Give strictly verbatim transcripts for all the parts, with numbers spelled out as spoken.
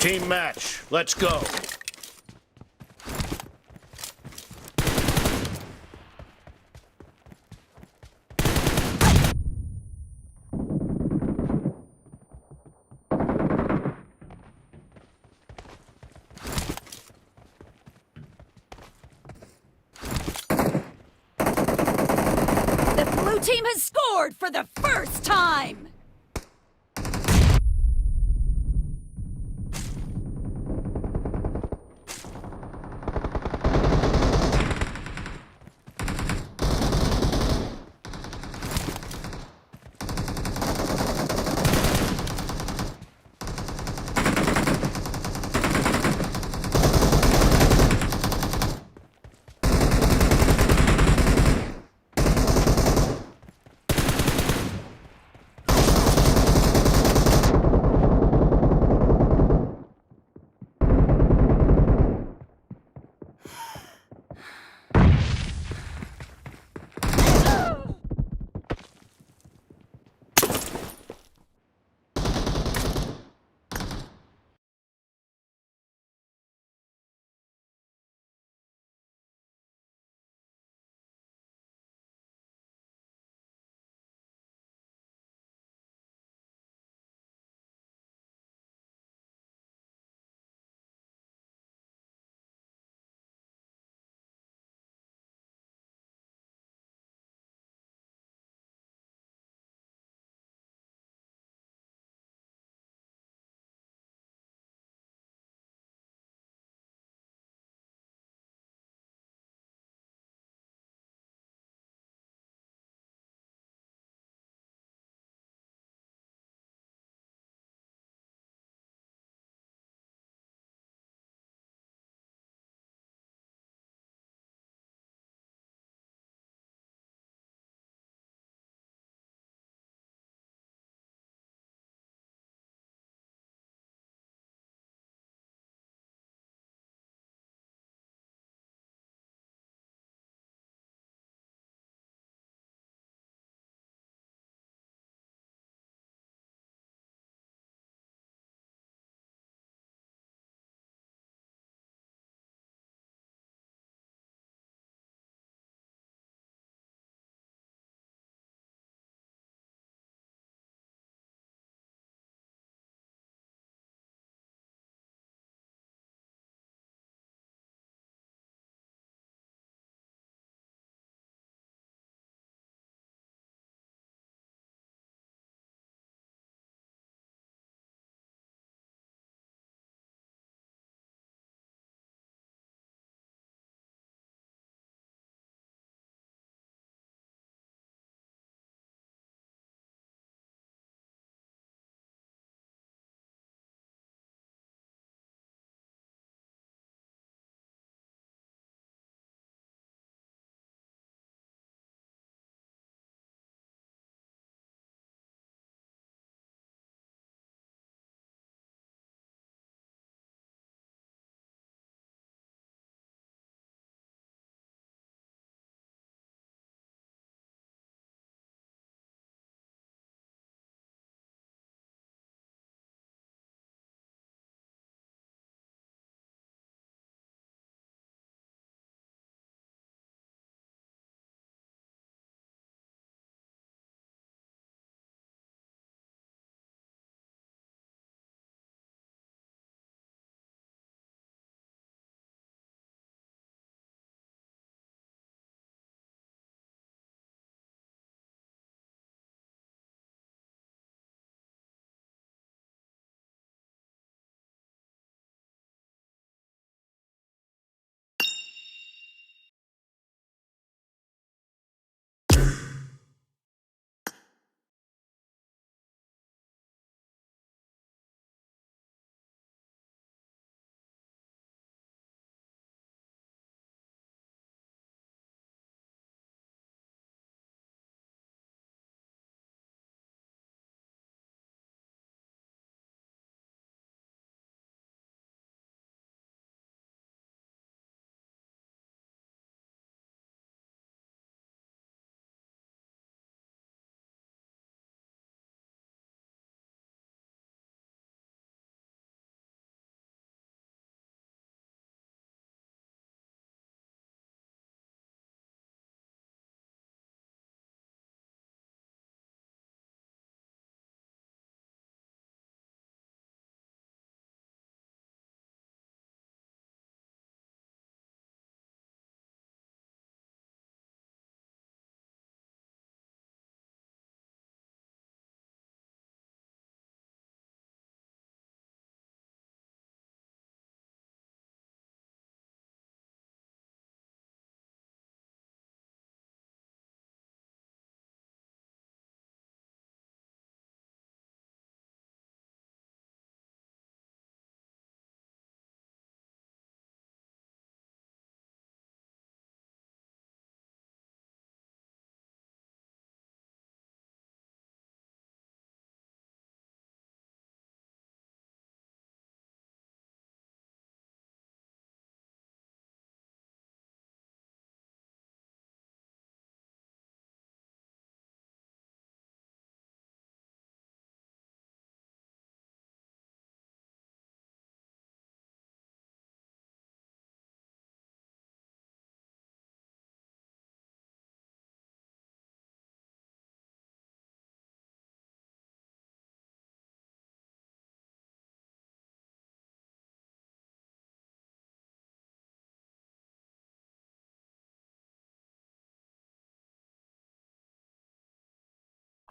Team match. Let's go. The blue team has scored for the first time!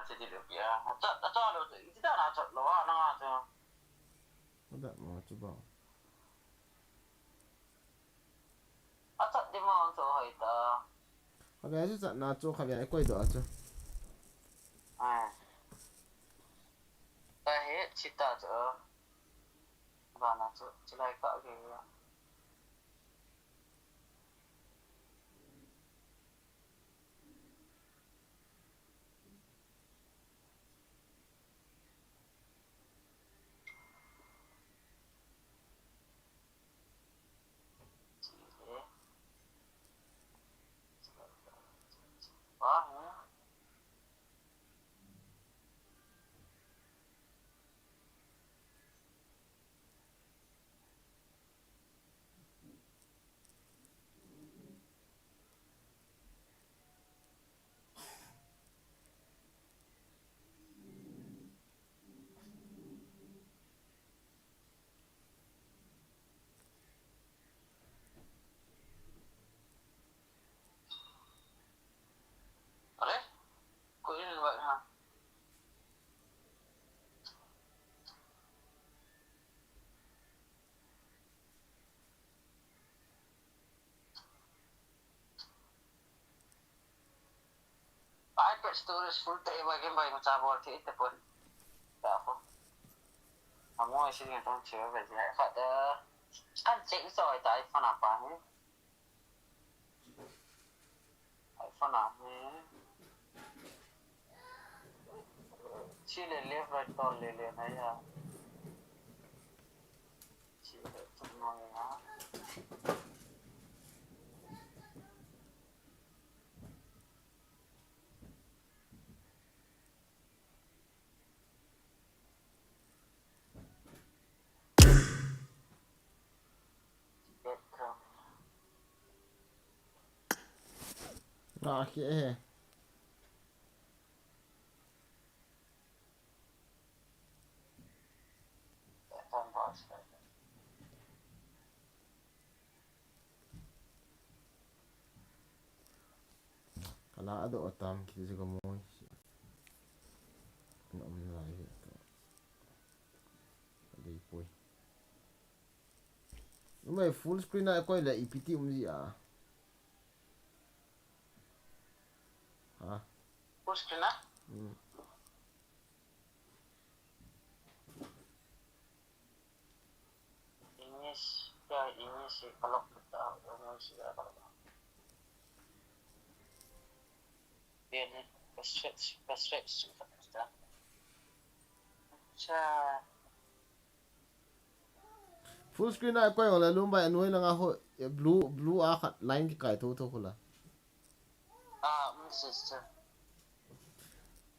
Ti di lu pia. Achat, achat lo, iti dan achat lo, a, nang a chu. Adat mo chu ba. Achat di mo chu hoi ta. Khatvei chu chatna chu khatvei koi doh a chu. A. Ta he, chi ta chu. Ba na chu, chi lai ka ge. Are? Ko in invite ha. iPad storage full te ba game bai ma cha bol thi te pon. Ta ko. Amo isi ni tong che ba ji. Khat, eh, kan check so ta iPhone apa ni. iPhone a hi. Chi le left right tol le le na ya. Chi le chung no ya. Ngah keh e. Kala adoh atam kiti chu ka moi. Na um lai hi ka. Ka dei poi. Numei full screen a koi le ipi ti um ji a. Ha? Full screen a? Hmm. English, ya, English si kalok kita, English si kalok. Dia ni, ka stretch, ka stretch kita. Acha. Full screen a koi le Lumbai anoi langa ho, blue, blue a khat line kikai tho tho kula. Ah, um, sister.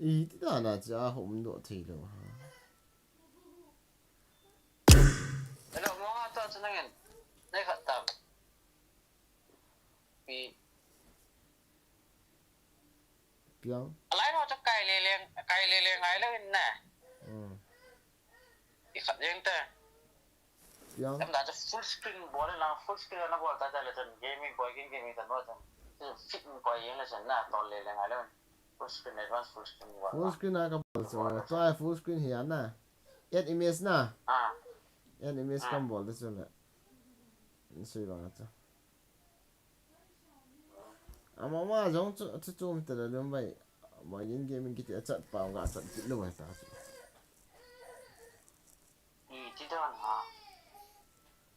Iti dan a cha hom doh thei lou ha. Hello, mo nga to, chu nangin. Nei khat tam. Pi. Piang. Alai no chu kai le leng, kai le leng ngai lou in na. Hmm. I khat leng ta. Piang. Tam da chu full screen bol le lang, full screen na bol ta ta le chun gaming koi, gaming, gaming ta no chun. Chu fit koi jeng le chun na, tol le leng ngai lou in. Full screen, advance full screen bol. Full screen a ka bol chu. Tua full screen hi a na. Add image na. Ah. Add image ah. Kan bol te chu le. Sui bang a chu. Ama ma jong chu, chu chu um te le Lumbai. Ma in gaming kiti a chat pa nga chat kit lou ta chu. I ti don ha.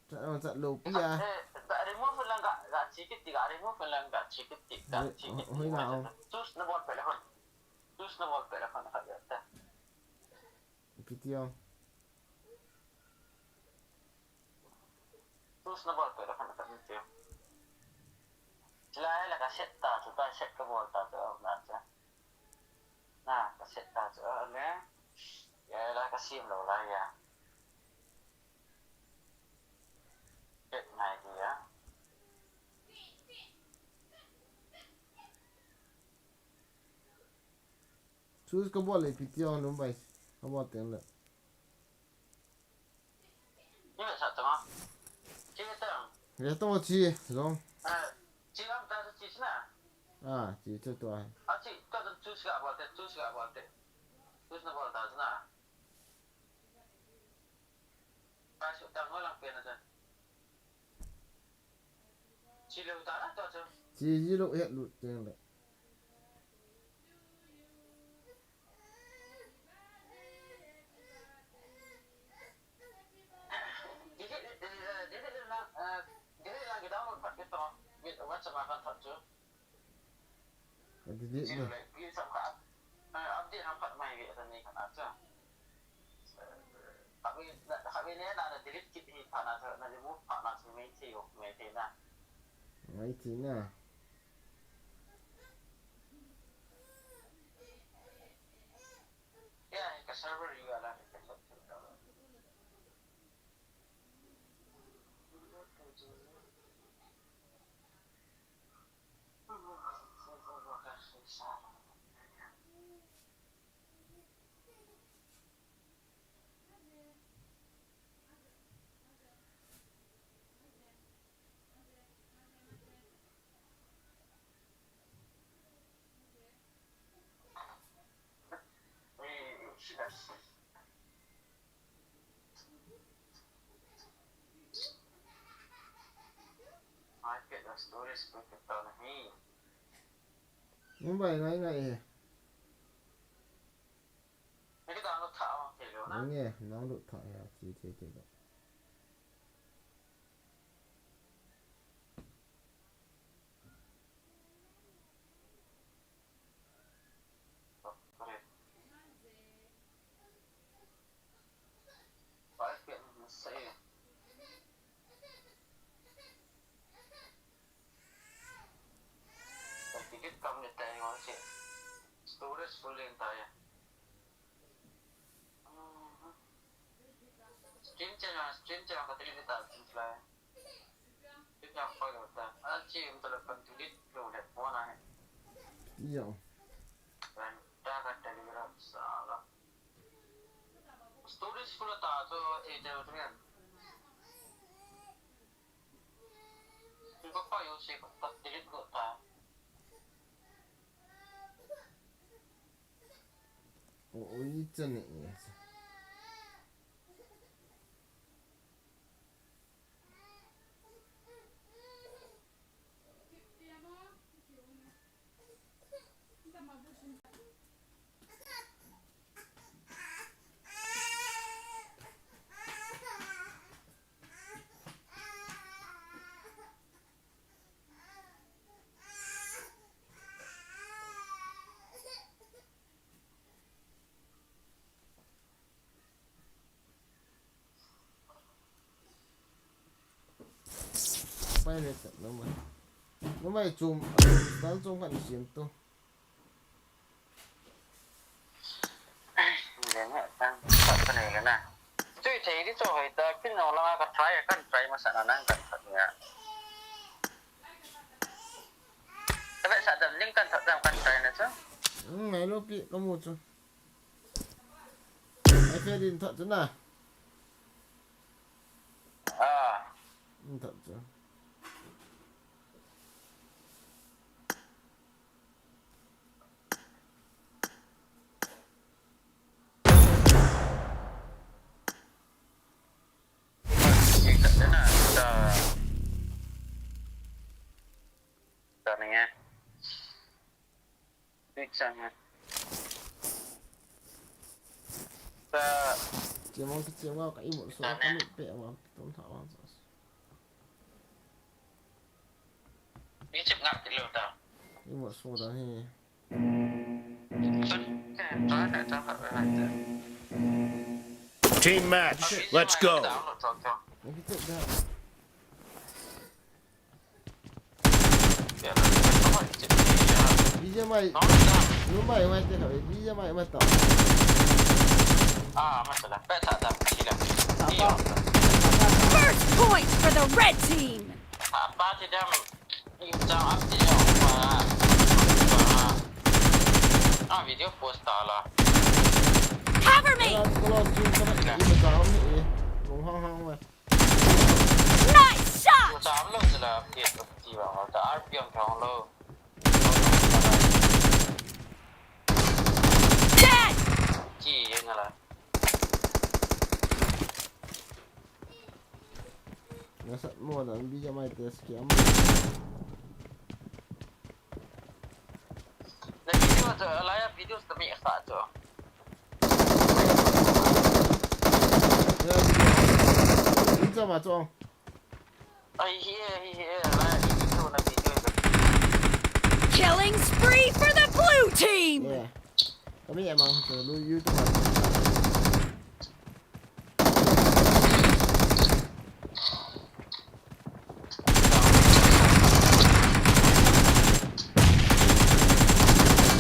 Chat, chat lou pi a. Eh, ga remove lang ga, ga chi kit ti, ga remove lang ga chi kit ti, ga chi kit ti. Hoi na o. Choose na bol pe le hon. Choose na bol pe le hon kha ya ta. Ipi ti o. Choose na bol pe le hon kha ya ta. Chila la ka set ta, chu ta set ka bol ta, chu na cha. Na, ka set ta chu a le. Ya la ka sim lou la ya. Set nai dia. Choose ka bol le ipi ti o Lumbai. Ka bol teng le. Ni ve sa tama. Chi ve tang. Ve tang chi jong. Ah, chi lam ta chi chi na. Ah, chi chu tua. Ah, chi to choose ka bol te, choose ka bol te. Tus na bol ta chu na. Ka su tang ho lang pen na chu. Chi lo ta na to chu. Chi ji lo het lut teng le. Delete, eh, delete lang, eh, delete lang ki download phat ki to. WhatsApp a kan phat chu. Ka delete na. Update ham phat mai ve ta ni kana cha. Khatvei, khatvei ne na, na delete kit hi phat na cha, na remove phat na cha mai thi o, mai thi na. Mai thi na. Ya, ka server yu ala ka. Mobile ngai ngai he. Nge, nang lut tha ya, chi thei thei lo. Delete kam ni tai ngol si. Storage full in tai. Stream channel, stream channel ka delete ta, stream channel. Stream channel pa lo ta. Achi um ta lo kan delete lo le phone a he. Yo. Kan ta ka Telegram sala. Storage full ta to e Telegram. Ko pa yo se ko ta delete ko ta. O, o, i chane e. Pai le ta, numei. Numei chom, tan chom kan siam to. Lenga tang, ta ta nei le na. Tui thei di cho hoi ta, kin no langa ka try, kan try masa na nang kan try na. Ka ve sa dam ling kan try, kan try na cho. Hmm, ngai lo pi, ka mu cho. Ai fe din thot cho na. Ah. Hmm, thot cho. Chimong ki chimong ka imut so ka mit pe wa tum tha wa. Ni chip ngap ti lo ta. Imut so da hi. Team match, let's go. Maybe take that. Video mai. Numei mai te ka video mai mai ta. Ah, masala. Pe ta ta sila. First point for the red team. Apa ti dam. Jam up ti dam. Ah, video post ta la. Cover me. Kalau jin sama ini macam ni. Hang hang mai. Nice shot! Dead! Chi, yun nga la. Nasat mo na, ang B G M I test cam. Na video chu, alai a video chu mi kha chu. Video ma chu. Ai, hi e, hi e, alai a video na video chu. Killing spree for the blue team! Yeah. Kami ya mang chu, lu YouTube ma.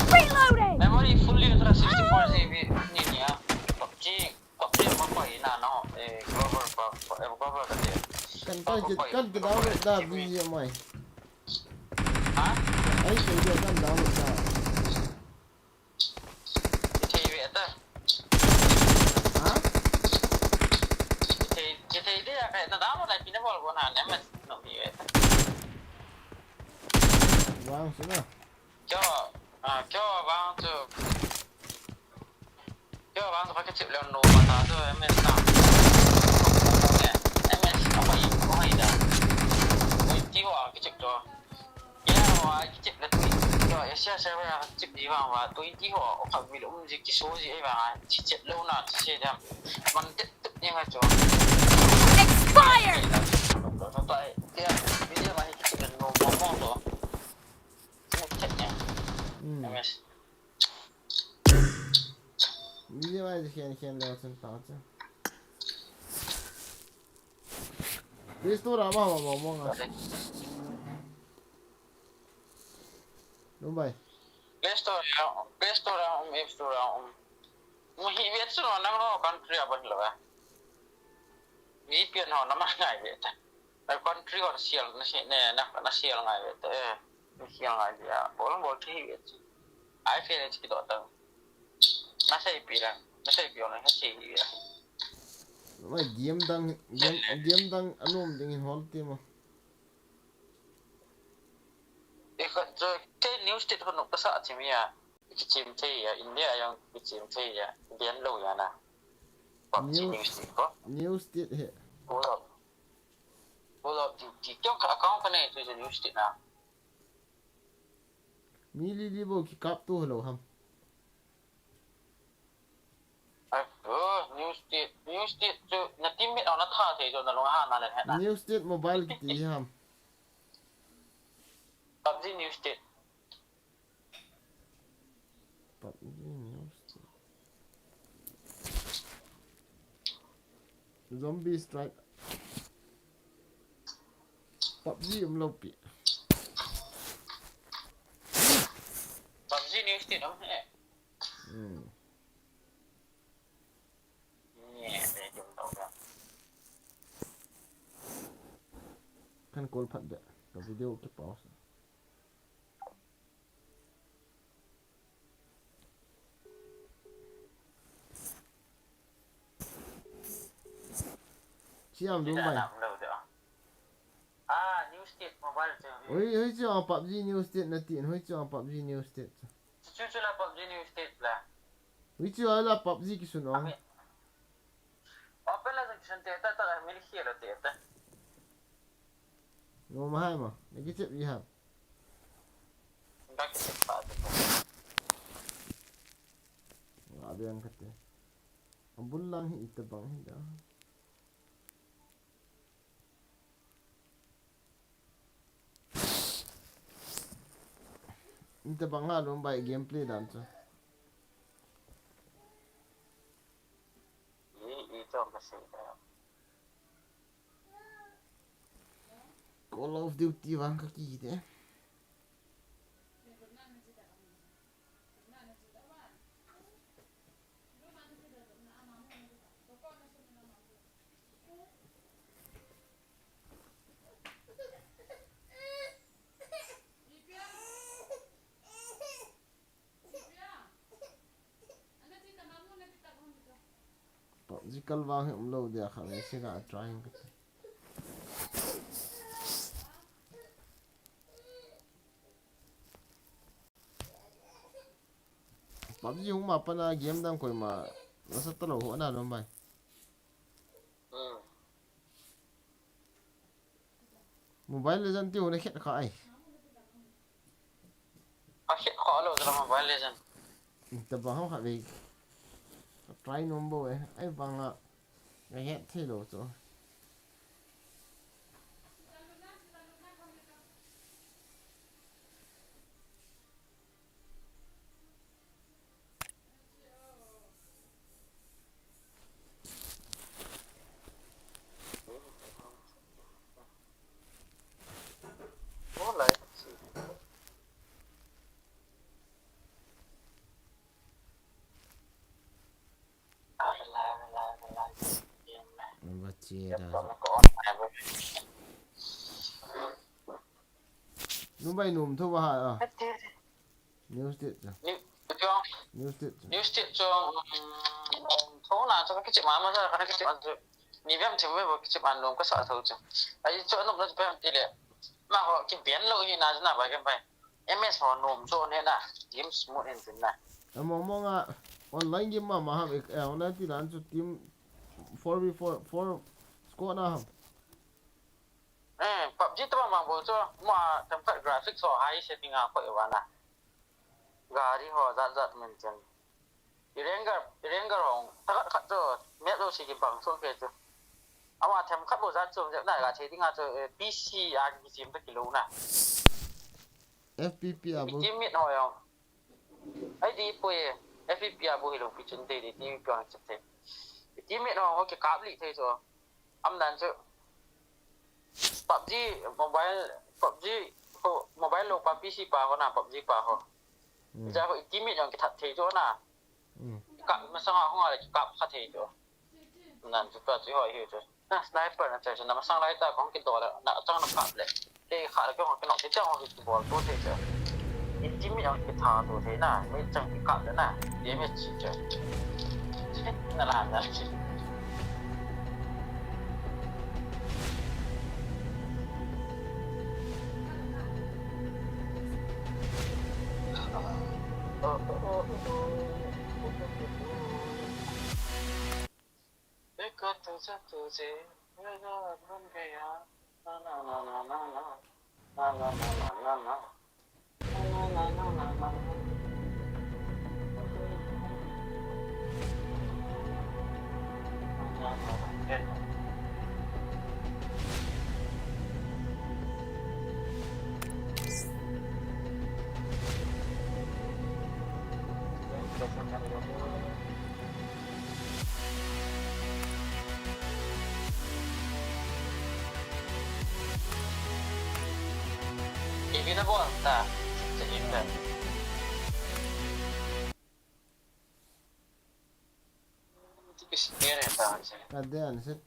Reloading! Memory full use la sixty-four G B ni ni a. PUBG, PUBG ma ko ina no, eh, global pa, pa, eh, global ka te. Kan, kan, kan download da B G M I. Ha? Ai, kan download da. Kithei ve ta. Ha? Kithei, kithei de ya kai na da mo lai pina bol ko na ne ma no mi ve ta. Vang sina. Kyo, ah, kyo vang chu. Kyo vang chu ka kichip le no ma ta chu M S na. M S a ko i, ko i da. Ko i ti wa kichip to. Kei a ho a kichip le tui, kei a Asia server a kichip di vang va, twenty ho, o kha vil um ji kiso ji e vang a, chi chet lo na, chi se dam. Man tet tet ni nga cho. Expired! Kei a, video ma hi kichip le no mo mo to. Mo chet ni. Hmm. M S. Video ai khen khen le chen ta chen. Play Store a ma ma ma ma nga. Lumbai. Play Store a, Play Store a um, App Store a um. Mu hi ve chu no nang no country a ban lo a. V P N ho na ma ngai ve ta. Na country ho na sial, na si, ne, na, na sial ngai ve ta. Eh, na sial ngai ve a. Bol bol thi ve chu. Ai fe ne chi do ta. Na sei pi la. Na sei pi na sei hi ve. Mai game dang, game, game dang anom ding in hol ti mo. E khat chu, kei New State ho nu ka sa chi mi a. Kichim thei a, India a jong kichim thei a, ban lo a na. PUBG New, New State ko. New State hi. Call of, Call of Duty. Kei jong ka account ka nei chu New State na. Mi li li bou kikap to lo ham. Ai, oh, New State, New State chu na teammate ho na tha thei chu na lung ha na le he na. New State Mobile kiti ham. PUBG New State. PUBG New State. Zombie Strike. PUBG um lo pi. PUBG New State um he. Hmm. Nge, eh, jom tau ka. Kan call phat de. Ka video ki pause. Siam dum bai. Ah, New State Mobile chu. Oi, oi, chu ang PUBG New State na tin, oi, chu ang PUBG New State chu. Chu chu la PUBG New State la. Oi, chu la PUBG kisun ong. Open la kisun te ta ta mi li khel te ta. Ngo ma hai ma, ne kichep i ha. Nga biang kate. Abul lang hi ita bang hi da. Ita bang ha lom bai gameplay dan chu. Ni i chom ka sei da. Call of Duty vang ka ki de. PUBG kal vang hi um lo dia kha le se ga try ka. PUBG hung ma pana game dang koima nasa talou ho ana lom bai. Hmm. Mobile Legend ti ho na khet kha ai. A khet kha lou jong Mobile Legend. Tabang ham kha ve. Try nom bou e. Ai banga nga het thei lou chu. Number three da. Number num thu ba ha. News tit chu. News tit chu. News tit chu. News tit chu. Um, um, tho na chu kichi ma ma sa kana kichi ma chu. Ni bem thim ve bo kichi ma nom ka sa tho chu. Ai chu nom na bem ti le. Ma ho ki ben lo hi na na ba kem bai. M S ho nom chu ne na. Team smooth en tin na. Among mong a online game ma ma ha ve, eh, online ti dan chu team four v four, four squad na ham. Eh, PUBG tabang bang bol chu, ma themkhat graphics ho high setting a koi vana. Gari ho jat jat min chen. I Ranger, i Ranger ho, thakhat khat chu, map jouse kibang soh kei chu. Ama themkhat bol jat chu, jat na ga che dinga chu, eh, P C a kichem ta kilou na. F P P a bol. Team mate ho jong. Ai di poi, F P P a bol hilou pi chun te di, team mate ho jong chet te. Team mate ho, ho kikap li thei chu. Am dan chu. PUBG mobile, PUBG ho, mobile lou pa P C pa ho na, PUBG pa ho. Hmm. Ja ho team mate jong kithat thei chu na. Hmm. Kap masang a hung a le kap kha thei chu. Nan chu pa chu ho hi chu. Na sniper na chai chu na masang lai ta kong kidol le, na chang na kap le. Kei kha le kong kinok thei chu ho kibol to thei chu. Team mate jong kithat to thei na, mi chang kikap le na. Damage chi chu. Chi na la na chi. Ibi na bol ta. Sa ibi na. Ade an set.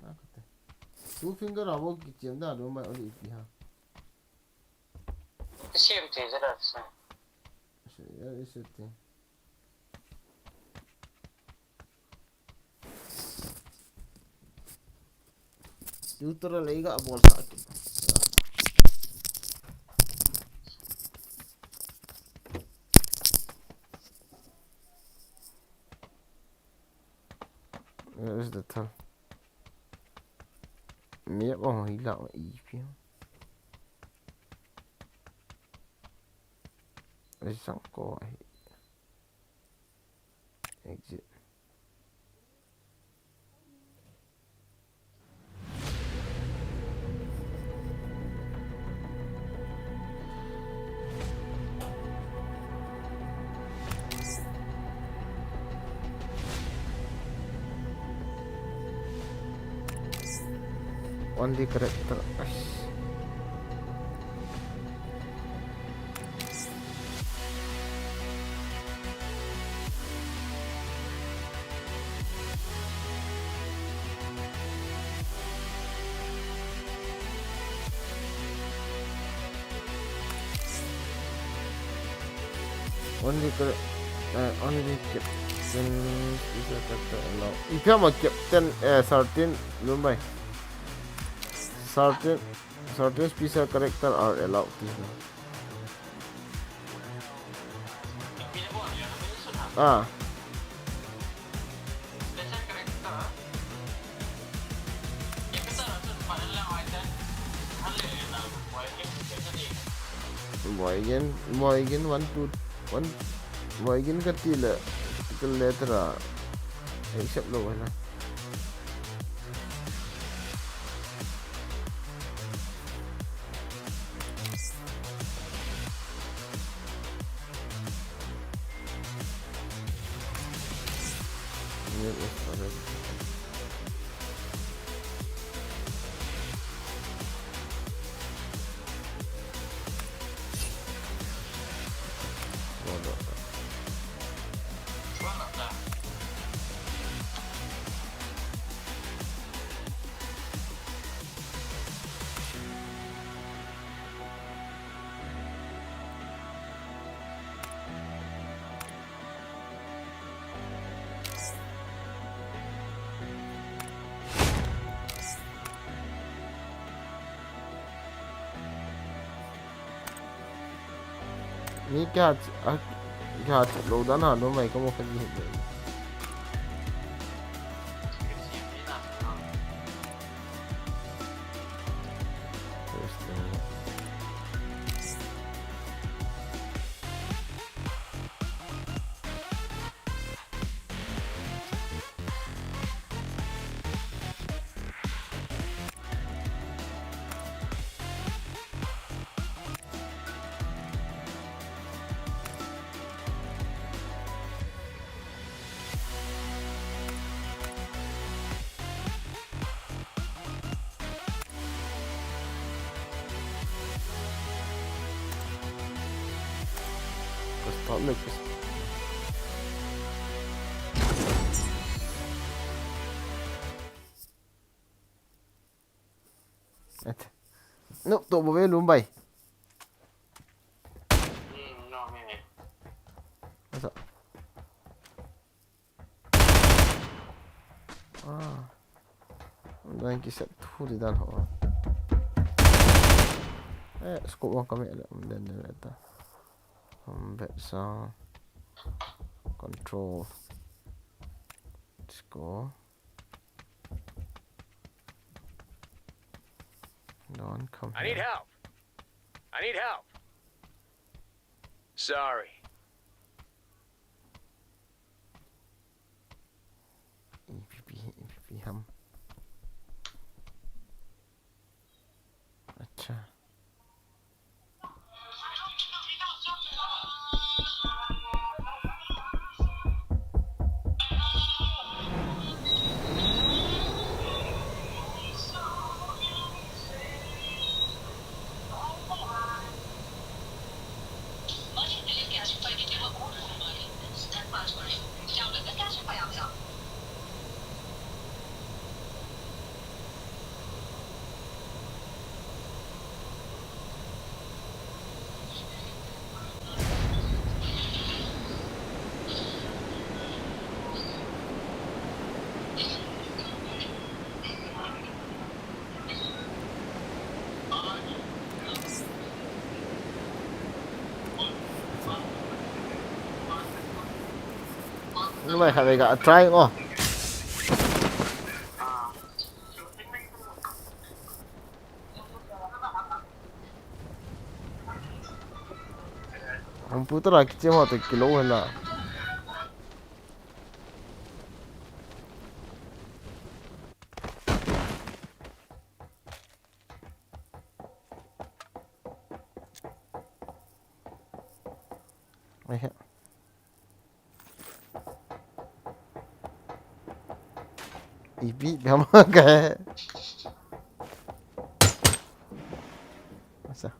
Akate. Two finger a bol kichem da lo mai oli ipi ha. Same thei jeh a se. Se, ya, ise te. Tutorial ei ga bol sa ki. Where is the thing? Mi a bang hi la i pi. Ei sang ko ai. Exit. Only character. Aish. Only cor-, eh, only captain is a character allowed. Ipi ham a captain, eh, certain, lum bai. Certain, certain special character are allowed. Ti na. Ah. Boygen, Boygen one two one, Boygen kati le, capital letter a, accept lou na. Mi kya ch-, a, kya ch-, lou dan ha, lou mai ka mo ka ji he. Ka start le, ka start. Et. No, to bo ve lum bai. Asa. Ah. Dan ki set thu di dan ho. Eh, scope one kami ada, um, dan, dan, dan. Um, bet sa. Control. Let's go. Don't come I need here. Help. I need help. Sorry. E P P, E P P ham. Acha. Numei khat vei ga try ngo. Hung pu tala kichem ho to kilou hela. Ehe. Ipi dam ka. Asa.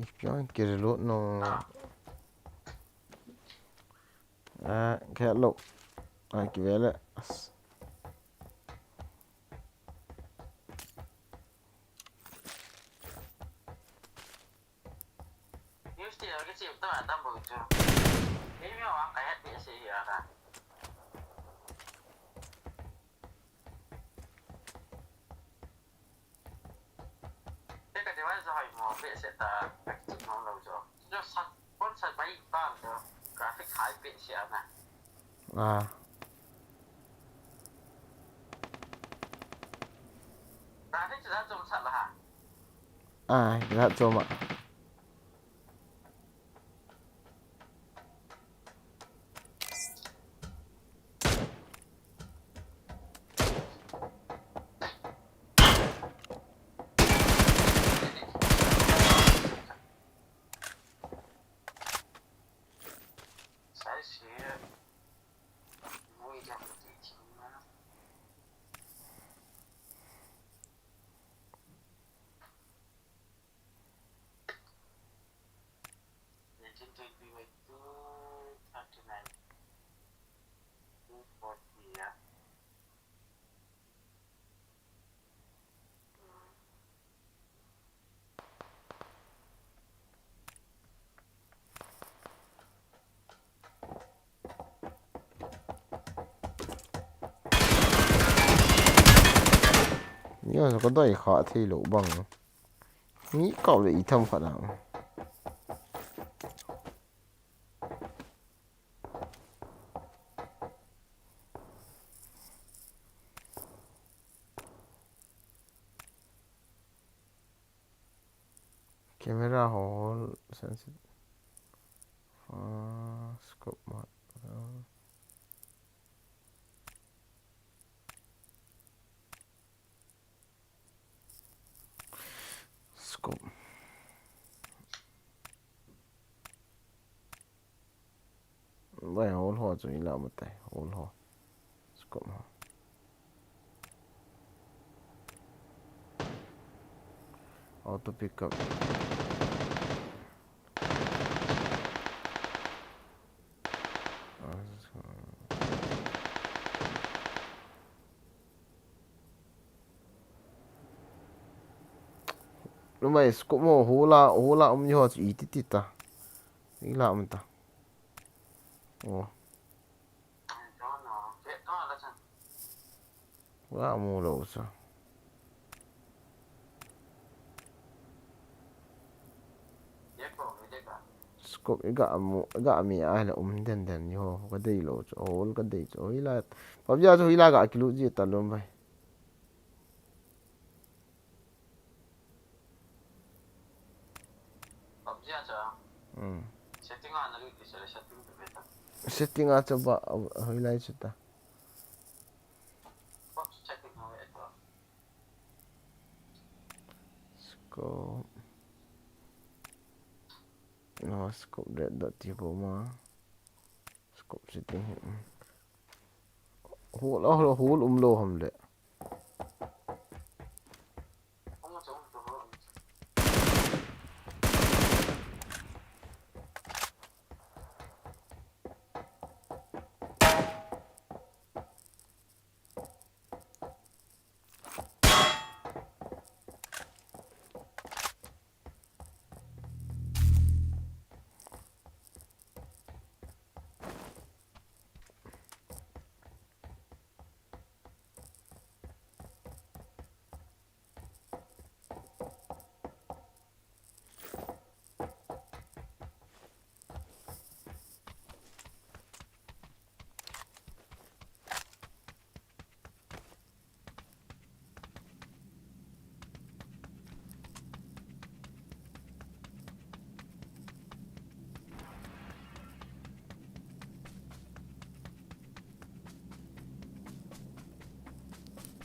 Ipi ang kiri lo no. Ah, kaya lo. Ah, kivele. As. Kei mi wa ka het be se ya ka. Te ka device jo hoi mo be se ta ka ki mo lo jo. Jo sa kon sa bai ta jo graphic high be se ana. Ah. Graphic chu da jom sa la ha. Ah, da jom a. Nineteen twenty by two thirty-nine. Two forty, yeah. Ni ka doi kha thei lou bang. Ni kau le i tham khat a. Camera hol sensitive. Ah, scope mat. Ah. Scope. Vai, hol ho chu ila matai, hol ho. Scope ho. Auto pickup. Numei scope mo, hula, hula um jo chu iti ti ta. Ila um ta. Oh. Wa mu lo sa. Scope i ga mu, i ga mi a la um den den jo. Ka dei lo chu, hol ka dei chu. Hoi la, pabia chu hoi la ga kilu ji ta lom bai. Hmm. Setting a chu ba, hoi lai chu ta. Scope. No, scope red dot ti bo ma. Scope setting hi. Hol, hol, hol um lo ham le.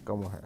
Kamu hai.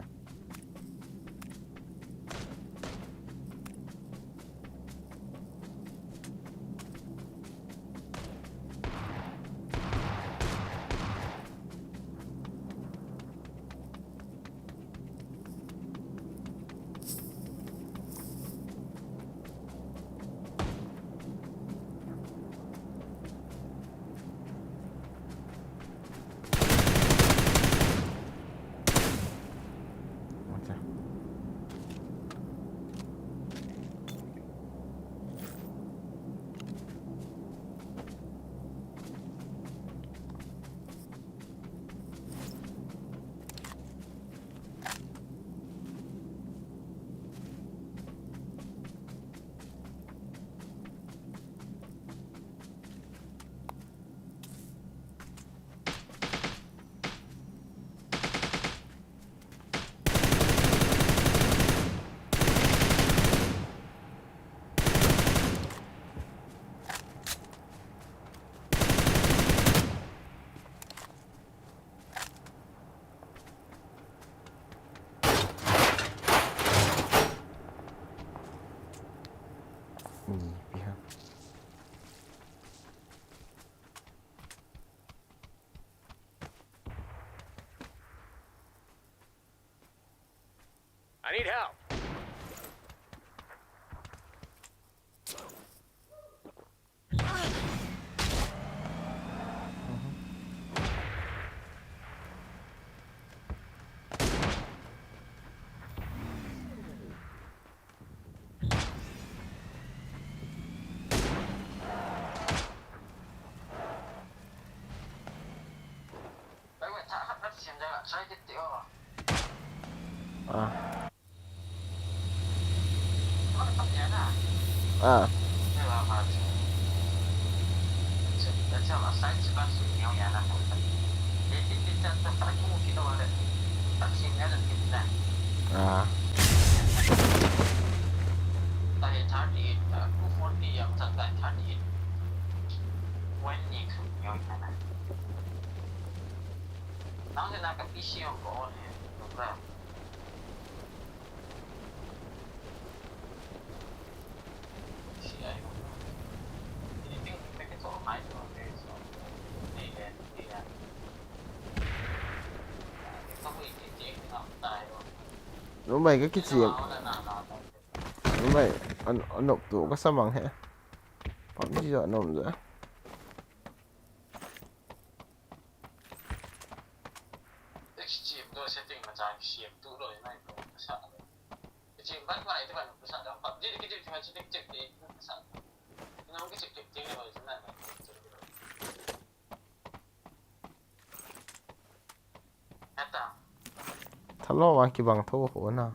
I need help. Ah. Ah. Ah. Numei ka kichim. Numei, an, an nop tu ka sa mang he. PUBG jo nom jo. Thalou vang kibang tho ho na.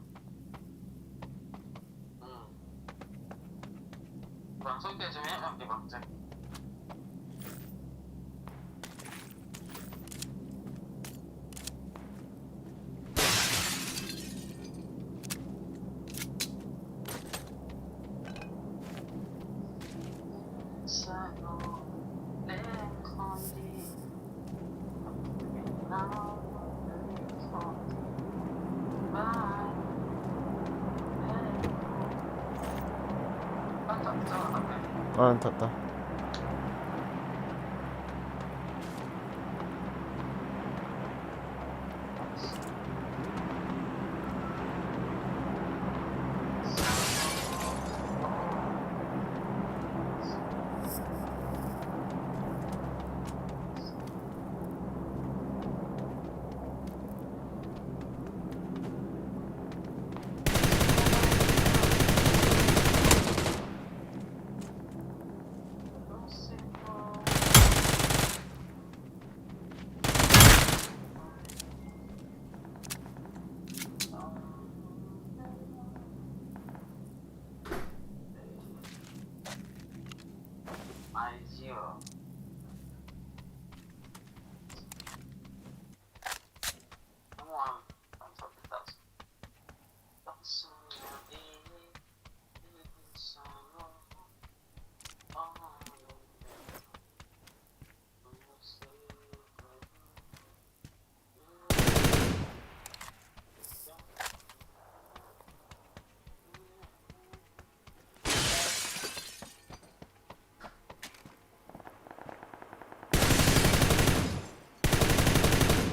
An that ta.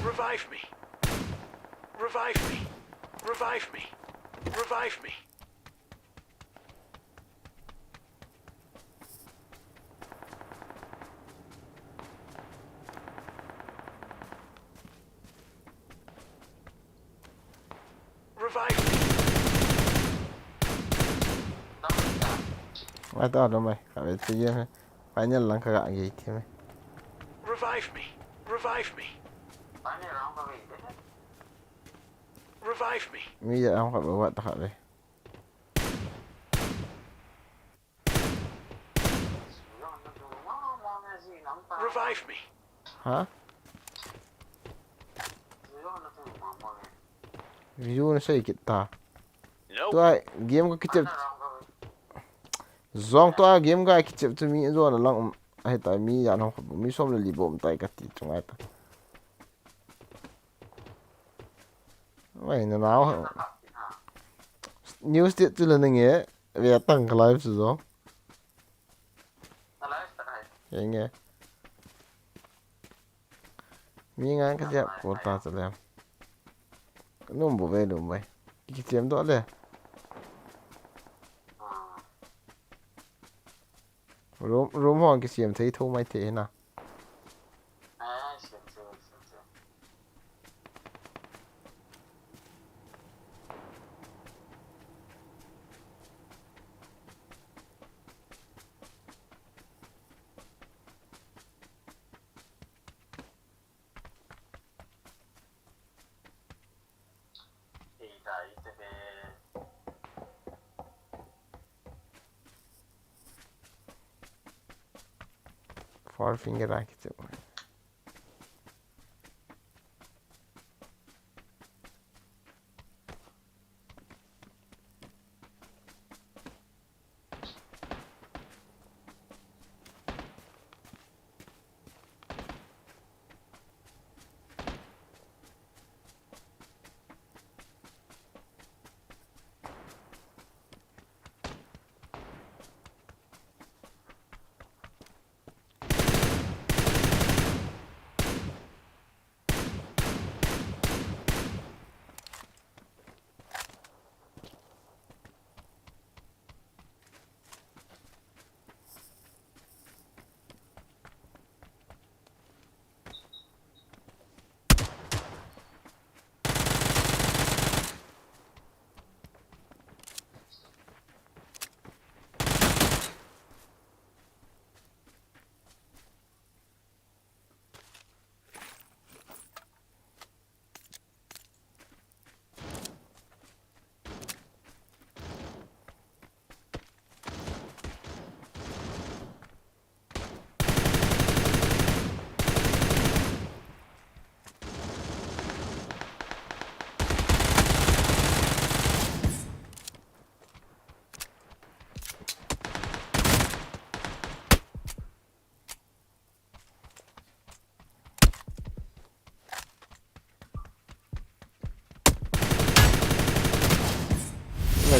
Revive me. Revive me. Revive me. Revive me. Revive me. Ai ta lo mai, ka ve ti ye. Final lang ka ga ge ti me. Revive me. Revive me. Revive me. Mi ya ang ka ba wa ta ka ve. Revive me. Ha? Video na sei kit ta. Tua game ka kichep. Jong tua game ka kichep tu mi jo na lang um. Ai ta mi ya no mi som le li bom tai ka ti chung ai ta. Wai na nau. News ti tu le nge. Ve tang ka live su jo. Enge. Mi ngai ka siap ko ta cha le. Num bu ve num ve. Kichem doh le. Room, room ho kichem thei tho mai thei na. Four finger rakhi chu.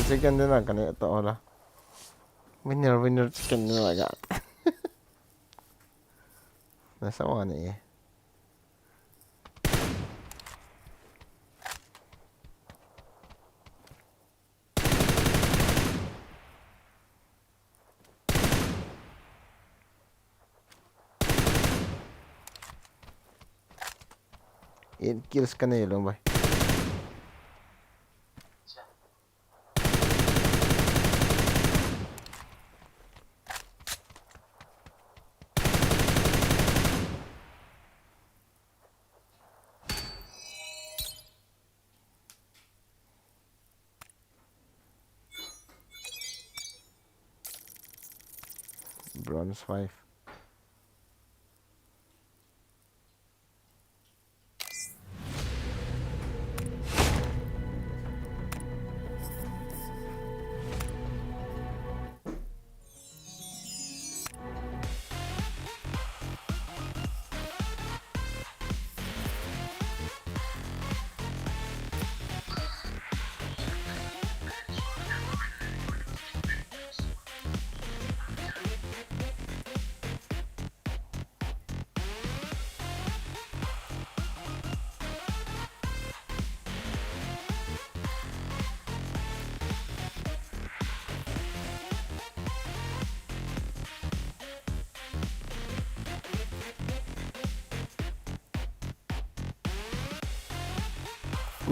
Chicken dinner kani to ola. Winner, winner, chicken dinner ga. Nasa wani. Eight kills kanei lou, bhai. Bronze five.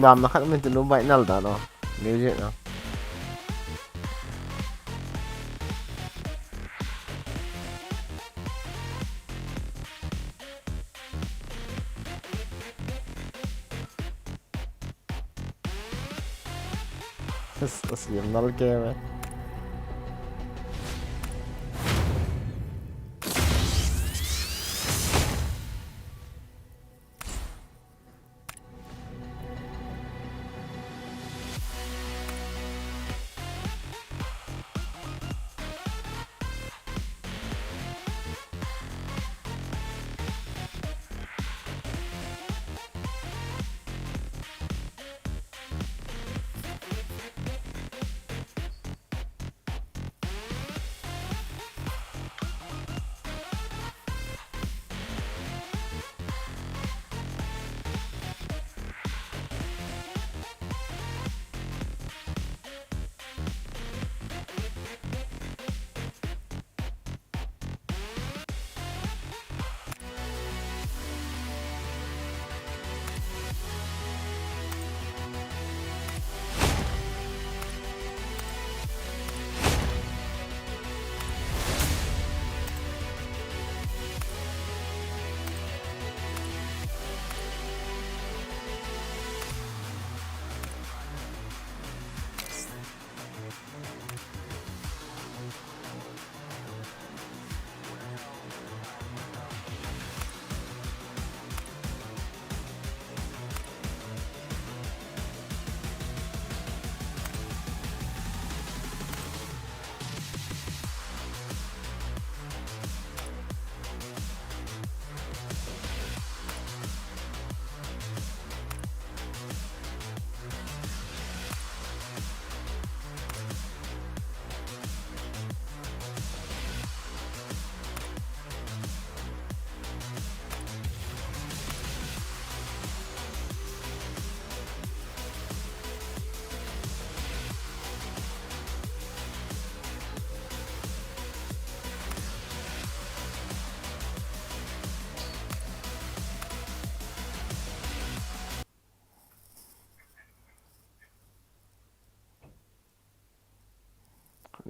Damna khat min ti lum bai nal da no. Music no. Asiem nal ke me.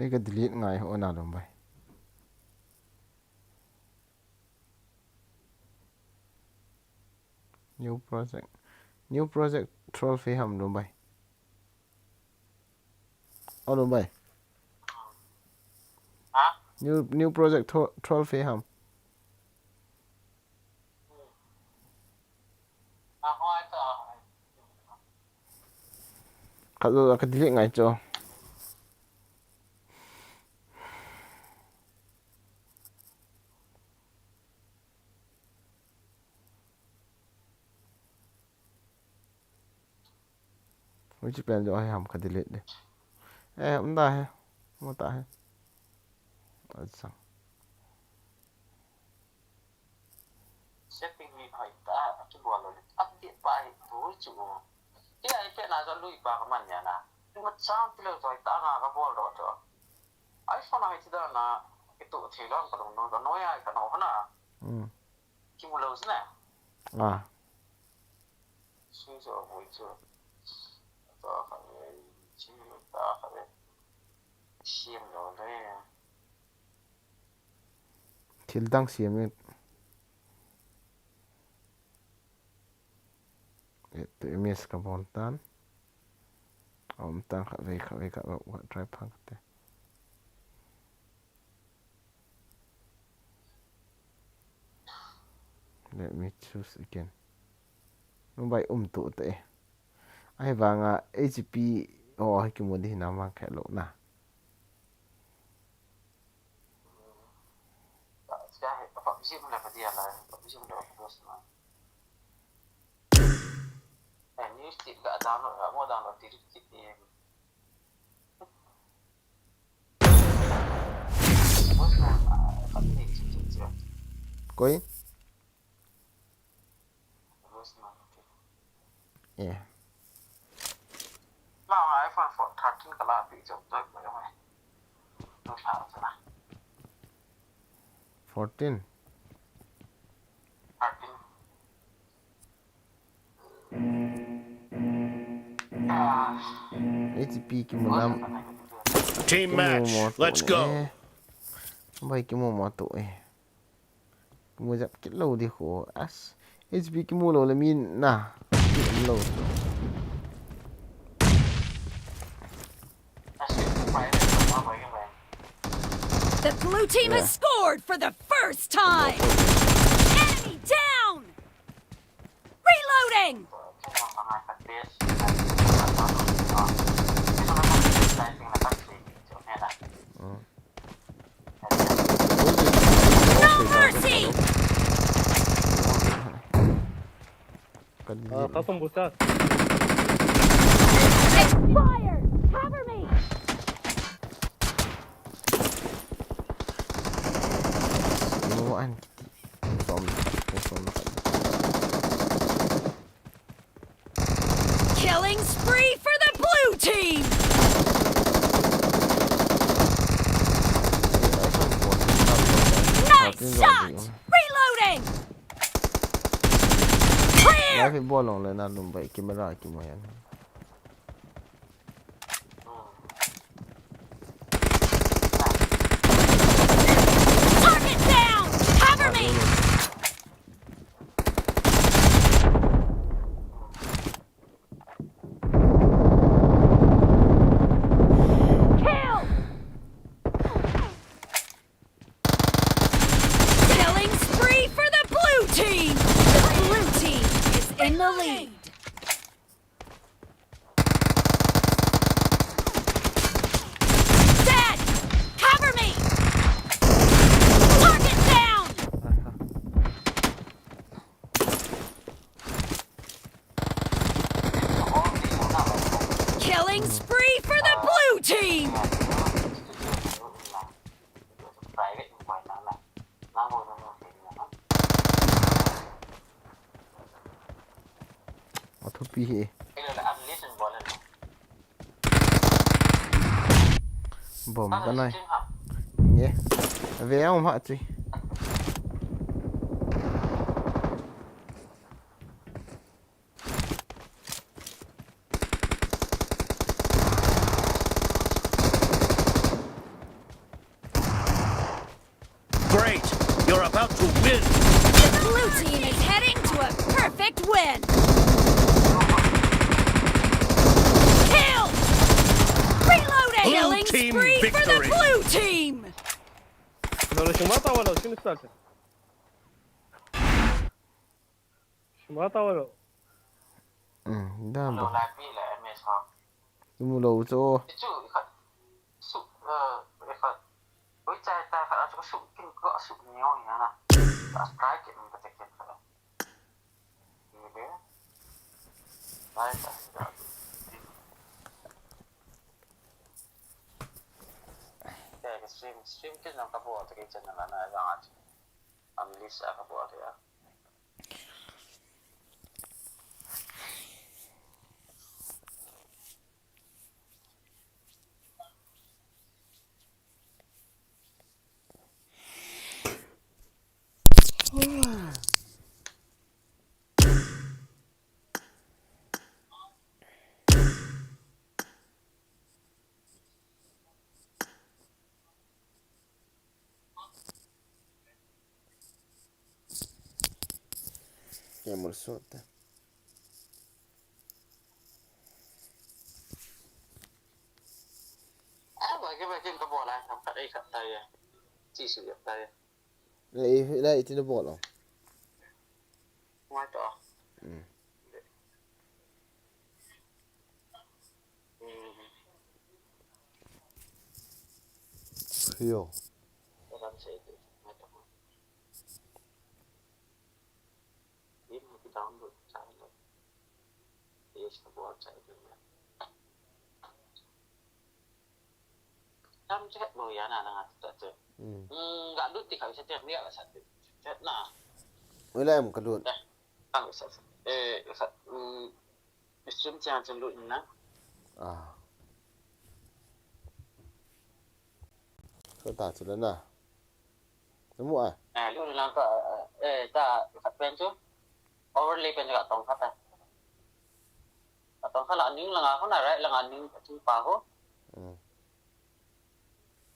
Kei ka delete ngai ho na lom bai. New project. New project twelve hi ham lom bai. O lom bai. Ha? New, new project tw-, twelve hi ham. Khat zo ka delete ngai chu. Which plan jo hai ham ka delete de. Eh, um da hai. Mo ta hai. Acha. Setting ni hoi ta, a ki bol lo le. Update pa hi tu chu. Ki ai pe na jo lui pa ka man ya na. Ki ma chang ti lo hoi ta nga ka bol ro to. iPhone ai ti da na ki tu thei lo ka dong no, ka no ya ka no na. Hmm. Ki mu lo sna. Ah. Sui zo vui chu. Ta kha ve, chi ta kha ve. Siam lo le. Thil dang siam e. E, tu imis ka bol tan. Om tan kha ve, kha ve, kha ve, kha try phang te. Let me choose again. Number um tu te. Ahivanga H P o hi kimu di na mang khe lo na. Koi? Yeah. Fourteen. H P kimu nam. Team match. Let's go. Bai kimu mo to e. Kimu jap kit lo di ho. As. H P kimu lo le mi na. Kimu lo. The blue team has scored for the first time. Enemy down. Reloading. No mercy. Kan Ah, kau pun buta. Expired. Cover me. Iwan kiti. Som, som. Killing spree for the blue team. Nice shot. Reloading. Clear. Live bol long le na lum bai camera kimu yan. Target down. Cover me. Kill. Killing spree for the blue team! The blue team is in the lead. Dead! Cover me! Target down! Killing spree for the blue team! Athupi hi. Bom ka nai. Nge. Ve ang ma chi. Win. Kill. Reloading. Blue Killing team spree for the victory. Blue team. Lo le shima ta walo, shima ta walo. Shima ta walo. Hmm, dan ba. Lo la pi la M S ha. Imu lo chu. Chu khat. Su, eh, khat. Oi, chai ta khat, chu su kin ko su ni ong na. Ta strike kin ka te kin khat. Ni le. Chai ta. Te ka stream, stream kin na ka bo te ke channel na ga. Am list a ka bo te ya. Kemur sota. Ah, bagi bagi ka bola, nampak ikat saya. Sisi ikat saya. Lai, lai, iti na bol, oh. Ngai to. Hmm. Hmm. Yo. Orang saya itu, ngai to. Ini aku download, download. Yes, ka bol saya itu. Tam chat mo ya na na tu tu. Hmm. Hmm, ga lut ti kha sa ti ni ga sa ti. Chat na. Wala am ka lut. Eh, kang sa. Eh, sa. Hmm. Stream chat chan lut na. Ah. So ta chu le na. Namu a? Eh, lut na ka, eh, ta khat pen chu. Overlay pen ka tong khat a. Ka tong khat la ning langa ko na right langa ning chung pa ho. Hmm.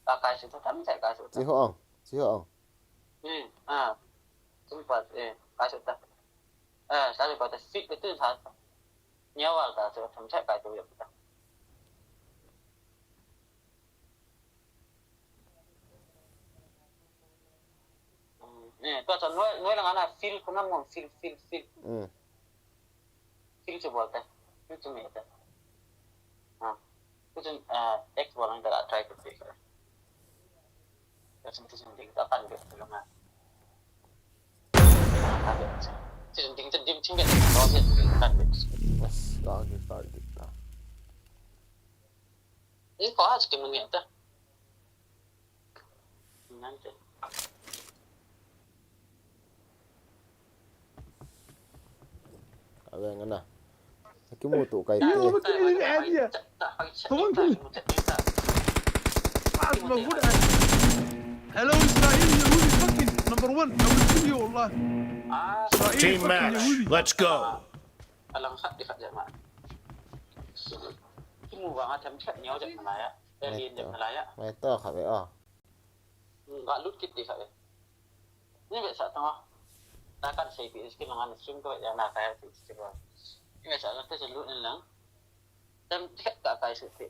Ka kai su ta tam chai kai su ta. Chi ho ong, chi ho ong. Hmm, ah. Chung pa, eh, kai su ta. Eh, sa su pa ta sit ka tu sa. Nya wa ka su tam chai kai tu ya ta. Eh, tua chun noi, noi langa na fill khu na mun, fill, fill, fill. Hmm. Fill chu bol te. Fill chu me te. Ha. Tu chun, ah, X bol ang ta try tu te. Tu chun, tu chun ding ta kan be tu langa. Kan be. Tu chun ding chun dim ching be tu kan be. Yes, target, target ta. Ni ko ha chu ki mun ni ta. Nante. Awe ngana. Akimu tu kai te. Yo, what the hell is the idea? Come on, kill. Hello, Israel, Yahudi, fucking number one. I will kill you, والله. Israel, fucking Yahudi. Team match. Let's go. Alang khat di khat jama. Kimu banga tham khat nyau jama ya. Mai to, mai to khat ve o. Ga lut kit di kha e. Ni ve sa tama. Ta kan sei pi skin lang an stream ko ya na ka ya ti ti ba. Ni ve sa na te lut ni lang. Tem tek ka kai su ti.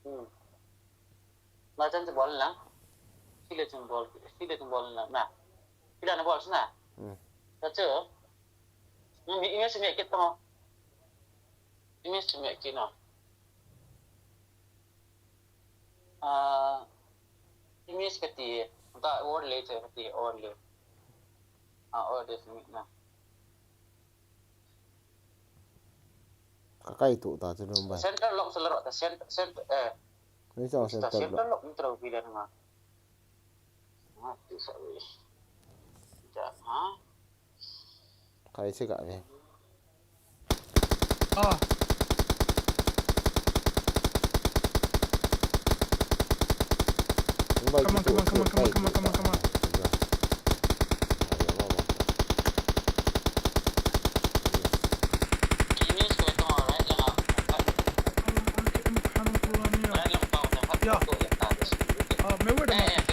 Hmm. Ma chan bol lang. Sile chung bol, sile chung bol lang na. Sile na bol na. Hmm. Ta chu. Ni mi, mi se mi kit tama. Image me kino. Ah, image kati, ka overlay che kati, overlay. Ah, overlay se mi na. Ka kai tu ta chu lom bai. Center lock se la ro ta center, center, eh. Ni sa center lock. Center lock ni tro bi le na. Ah, tu sa wi. Ja, ha? Kai se ka ve. Ah. Come on, come on, come on, come on, come on, come on, come on. Yeah. Ah, me wait a minute.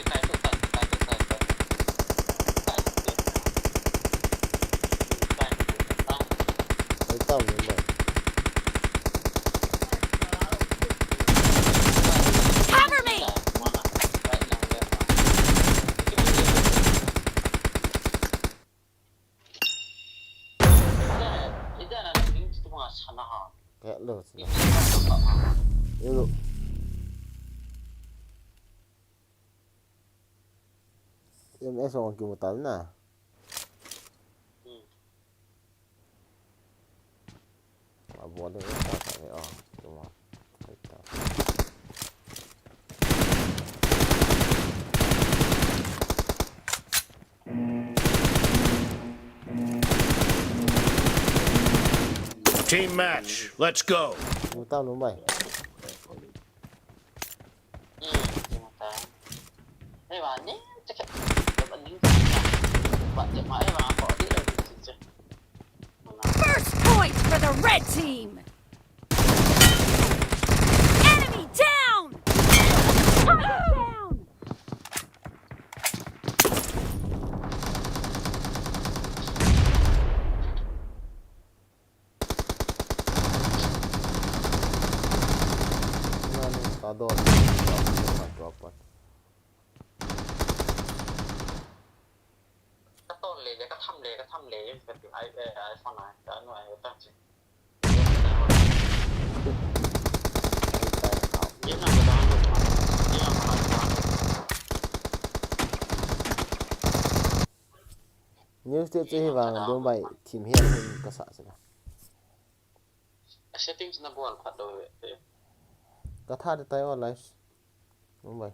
Hello. Hello. M S ong kimu tal na. Hmm. Abol le ta ta le, oh, tuma. Team match, let's go. Mu ta nu mai. First point for the red team. Enemy down! Target down! News te che hi vang dum bai thim he hun ka sa sila. Settings na buan phat do ve. Ka tha de tai o live. Dum bai.